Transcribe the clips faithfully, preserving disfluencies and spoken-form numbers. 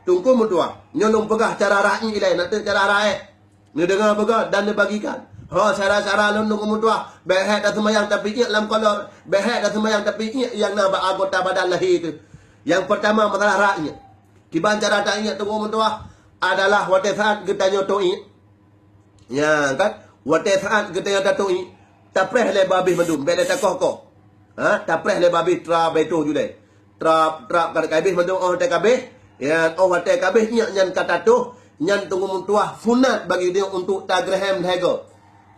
Teungku meutuah, nyoe lôn peugah cara rah iék ilée, na teuk cara rah iék. Neudeungoe beugöt dan neubagikan. Ho, syedara-syedara lôn teungku meutuah, bék hék taseumayang tapi iék lam kolor, bék hék taseumayang tapi iék nyang na bak anggota badan lahé teuh. Nyang peurtama, masalah rah iék. Kiban cara rah iék teungku meutuah adalah watée saát geutanyoe tô iék. Nyan kan, watée saát geutanyoe tatô iék, tapreh lé babah mandum, bék lé takoh-koh. Ha, tapreh lé babah trap beutoh julée. Trap, trap ka habéh mandum, óh watée ka habéh, ya, óh watée ka habéh iék nyan ka tatôh, nyan teungku meutuah sunat bagi geutanyoe untuk tageureuhem lhée goe.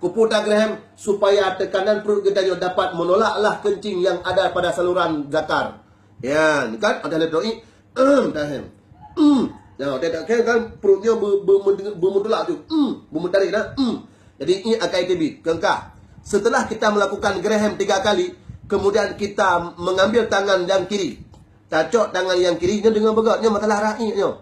Keupeue tageureuhem? Supaya teukanan pruet geutanyoe dapat menolak lah kencing yang ada pada saluran zakar. Ya, kan, ada lé tô iék, Ahem, tahem. Hmm. Nah, watée tahem kan, pruet nyoe be-, be-, be-, beumeuteulak tu. Hmm. Beumeutarek dah. Hmm. Jadi, iék akan teubiet. Keungkah. Setelah kita melakukan geureuhem tiga kali, kemudian kita mengambil tangan yang kiri. Tacok tangan yang kiri, nyoe deungoe beugöt, nyoe masalah rah iék nyoe.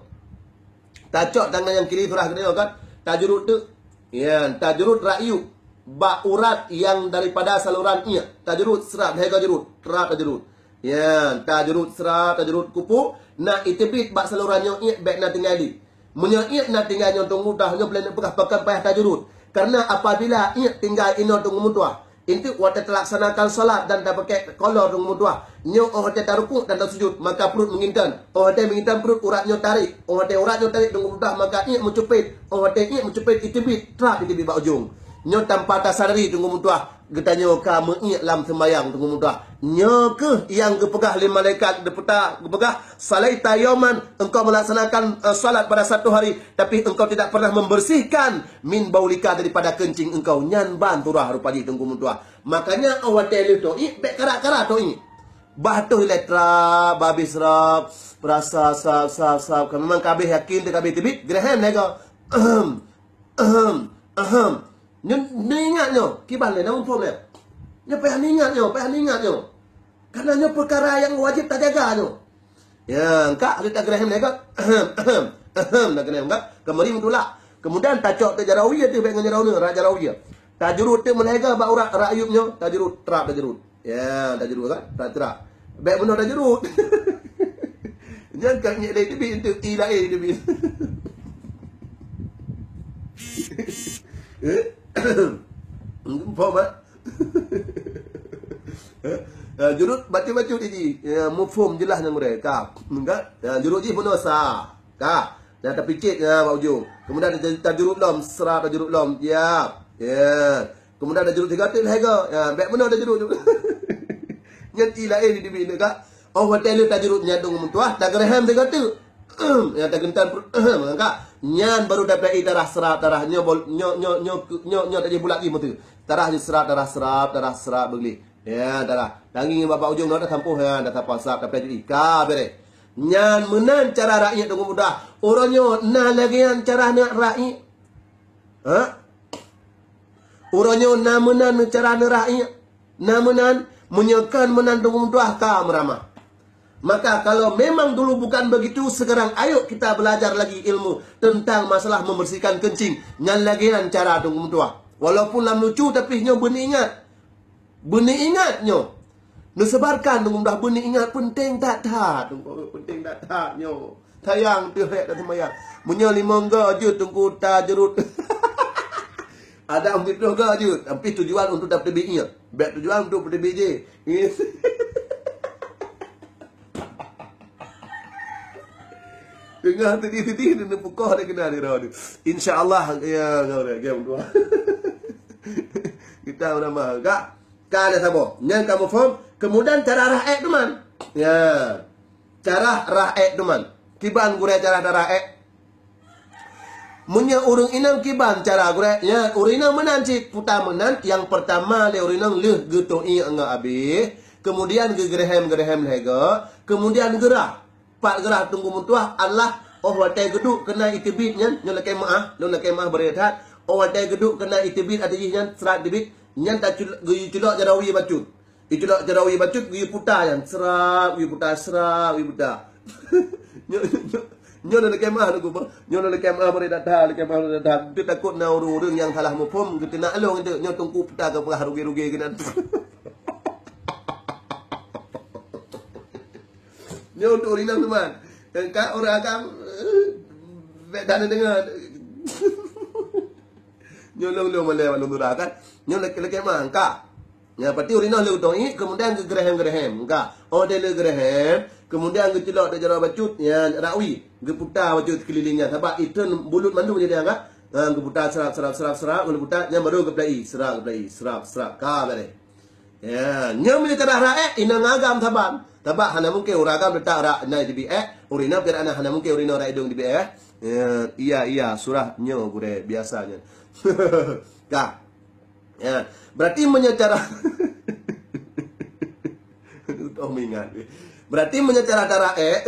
Tacok tangan yang kiri, surah geutanyoe kan. Tajurut teuk. Ya, tajurut rah iék. Bak urat yang daripada saluran iék. Tajurut, srap, lhée goe jurut. Trap tajurut. Ya, tajurut srap, tajurut keupeue, na iteubiet bak saluran nyoe iék bék na tinggai di. Meunyoe iék na tinggai nyoe teungku meutuah, nyoe boleh neupeugah pakon payah tajurut. Karena apabila iék tinggai inoe teungku meutuah, enteuk watée talaksanakan salat dan tapakék kolor teungku meutuah, nyoe óh watée tarukuk dan tasujud, maka pruet meunginton. Óh watée meunginton pruet urat nyoe tarek. Óh watée urat nyoe tarek teungku meutuah, maka iék meucupet. Óh watée iék meucupet iteubiet, trap iteubiet bak ujong. Nyoe tanpa tasadari teungku meutuah. Geutanyoe ka meuiék lam seumayang teungku meutuah. Nyoe kheueh nyang geupeugah lé malaikat, geupeugah, "Salaita yauman, engkau melaksanakan, eh, salat pada satu hari, tapi engkau tidak pernah membersihkan min baulika, daripada kencing engkau." Nyan ban turah rupa jih teungku meutuah. Makanya óh watée lheueh tô iék, bék kara-kara tô iék. Bah toh ilée trap, babah srap, rasa srap, srap, srap. Ka memang ka habéh yakin teuh ka habéh teubiet, geureuhem lhée goe. Ahem, ahem, ahem. Nyoe, neuingat nyoe, kiban lé, na muphom lé. Nyoe payah neuingat nyoe, payah neuingat nyoe. Karena nyoe peukara nyang wajéb tajaga nyoe. Ya, engka lé tageureuhem lé goe. Ahem, ahem, ahem, tageureuhem goe. Keumari meutulak. Kemudian tacok teuh jaroe wie teuh, bék ngon jaroe nyoe, rah jaroe wie. Tajurut teuh meulhée goe bak urat rah iék nyoe, tajurut, trap tajurut. Ya, tajurut kan? Trap-trap. Bék bunoe tajurut. Nyan ka nyek dari teubiet enteuk, i laén teubiet. Muphom, ah? Ya, jurut bacut-bacut jih. Ya, muphom jeulaih nyang gurée. Ka. Kan? Ya, jurut jih bunoe sa. Ka. Dah tapicit, ya, bak ujong. Kemudian ta-, tajurut lom, srap tajurut lom. Ya. Ya. Keumudian tajurut sigoe teuk lhée goe. Ya, bék bunoe tajurut. Nyan i laén di teubiet ka. Óh watée lheueh tajurut nyan teungku meutuah, tageureuhem sigoe teuk. Ya, tageuntan pruet. Ka. Nyan baru dapet i tarah srap, tarah nyoe bol-, nyoe, nyoe, nyoe, nyoe, nyoe tajih bulat jih meuteu. Tarah jih srap, tarah srap, tarah srap beuglih. Ya, tarah. Tangieng bak, bak ujong nyoe tasampôh, ya, tasampôh srap, dapet jih. Ka, beureh. Nyan meunan cara rah iék teungku meutuah. Uroe nyoe na lagée nyan cara neuh rah iék. Ha? Uroe nyoe na meunan cara neurah iék. Na meunan, meunyoe kon meunan teungku meutuah ka meuramah. Maka kalau memang dulu bukan begitu, sekarang ayo kita belajar lagi ilmu tentang masalah membersihkan kencing. Nyan lagée nyan cara teungku meutuah. Walaupun lam lucu, tapi nyoe beuneuingat. Beuneuingat nyoe. Neusebarkan teungku meutuah, beuneuingat, peunteng that-that. Teungku, peunteng that-that nyoe. Sayang teuh hék taseumayang. Meunyoe limong goe jeuet teungku tajurut. Ada meusiplôh goe jeuet, tapi tujuan untuk dapeuteubit iék. Bék tujuan untuk peuteubiet jih. Teungoh teudih-teudih, neupukoh lé keunan di roh ni. Insya Allah, ya, ya, ya, ya, ya. Kita ulama, ka, ka ada saboh. Nyan ka muphom. Kemudian cara rah ék teuma. Ya. Cara rah ék teuma. Kiban gurée cara rah ék. Meunyoe ureuëng inong kiban cara gurée, ya, ureuëng inong meunan cit, puta meunan, nyang peurtama lé ureuëng inong lheueh geutô iék ngon abéh, kemudian geugeureuhem-geureuhem lhée goe, kemudian geurah. Pat geurah teungku meutuah adalah óh watée geuduek keunan iteubiet nyan, nyoe lakée meuáh, lôn lakée meuáh beureukat, óh watée geuduek keunan iteubiet ateueh jih nyan, srap teubiet, nyan taculok, geuculok jaroe wie bacut. Iculok jaroe wie bacut, wie puta nyan, srap, wie puta, srap, wie puta. Nyoe, nyoe, nyoe, nyoe lakée meuáh teungku, nyoe lakée meuáh beureukat that-that, lakée meuáh beureukat that-that. Teutakot na ureuëng-ureuëng nyang salah muphom, geuteunak lôn teuh, nyoe teungku puta geupeugah rugi-rugi keunan. Nyoe untuk ureuëng inong teuma. Ka ureuëng agam, Bèk dak neudeungoe. Nyoe lôn-lôn malèe bak lôn surah kan. Nyoe lakèe-lakèe mah ka. Nyan berarti ureueng inong lheueh geutong ié, kemudian geugeureuhem-geureuhem. Ka. Oh, watèe lheueh geureuhem, kemudian geuculok di jaroe bacut, nyan rakwi. Geuputa bacut keulileng nyan. Sabab ié treun bulut mandum jadi angkat. Ha, geuputa serap, serap, serap, serap, geuputa, nyan baru geuplei, serap, geuplei, serap, serap. Ka beureh. Ya, nyoe meunyoe cara rak èk, inong agam saban. Sabab hana mungken ureueng agam teutak rak na jibi èk, ureueng inong pirak na hana mungken ureueng inong rak idong jibi èk. Ya, iya, iya, surah nyoe gurèe biasa nyan. Ka. Ya, berarti meunyoe cara Oh, meuingat. Berarti meunyoe cara-cara èk,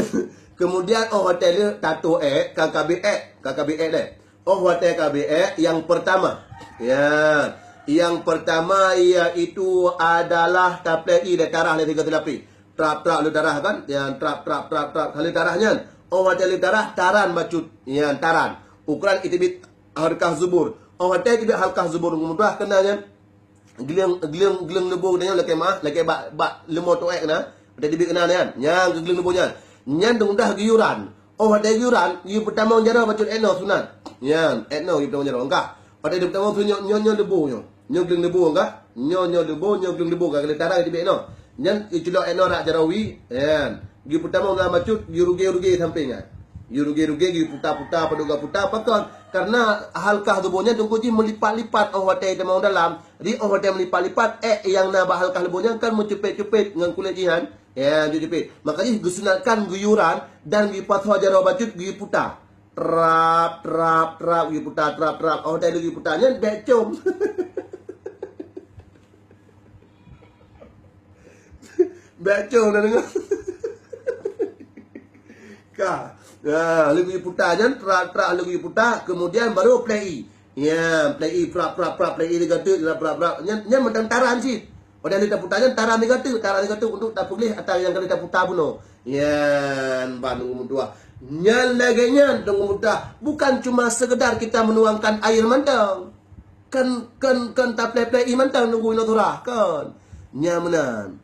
kemudian oh watèe lheueh tatoh èk, ka ka abéh èk, ka ka abéh èk lé. Oh watèe ka abéh èk, yang pertama. Ya, yang pertama iaitu adalah taplei ié lé tarah lé tiga teulapi. Trap-trap lheueh tarah kan? Ya, trap, trap, trap, trap. Ka lheueh tarah nyan. Oh watèe lheueh tarah, taran bacut. Ya, taran. Ukuran iteubiet halkah zubur. Oh watèe teubiet halkah zubur, mudah keunan nyan. Gleueng, gleueng, gleueng leubo geutanyoe lakèe meu'ah, lakèe bak, bak leumo toh èk na. Watèe teubiet keunan nyan. Nyan keuh gleueng leubo nyan. Nyan teungoh dah geuyue ran. Oh, watèe geuyue ran, geuyue peutamong jaroe bacut èk noe sunat. Nyan, èk noe geuyue peutamong jaroe. Engkah. Watèe geuyue peutamong sunat nyoe, nyoe, nyoe leubo nyoe. Nyoe gleueng leubo engkah. Nyoe, nyoe leubo, nyoe gleueng leubo ka lheueh tarah geuteubiet èk noe. Nyan geuculok èk noe rak jaroe wie. Nyan. Geuyue peutamong lam bacut, geuyue rugé-rugé sampéng nyan. Geuyue rugé-rugé, geuyue puta-puta, padub geuputa, pakon? Karena halkah leubo nyan teungku jih meulipat-lipat oh watèe tamong dalam. Di oh watèe meulipat-lipat, èk nyang na bak halkah leubo nyan kan meucupet-cupet ngon kulét jih nyan. Ya, cupet-cupet. Maka jih geusunatkan geuyue ran dan geupasoe jaroe bacut geuyue puta. Trap, trap, trap, geuyue puta, trap, trap. Oh, watèe lheueh geuyue puta nyan bèk com. Bèk com na deungö. Ka. Ya, lheueh geuyue puta nyan, trap, trap, lheueh geuyue puta, kemudian baru plei ié. Ya, plei ié prap, prap, prap, plei ié tiga teuk, prap, prap, prap. Nyan, nyan mantong taran cit. Watèe lheueh taputa nyan taran tiga teuk, taran tiga teuk untuk tapeugléh atra nyang ka lheueh taputa bunoe. Nyan ban teungku meutuah. Nyan lagèe nyan teungku meutuah. Bukan cuma sekedar kita menuangkan air mantong. Kan, kan, kan taplei-plei ié mantong teungku inoe surah, kan. Nyan meunan.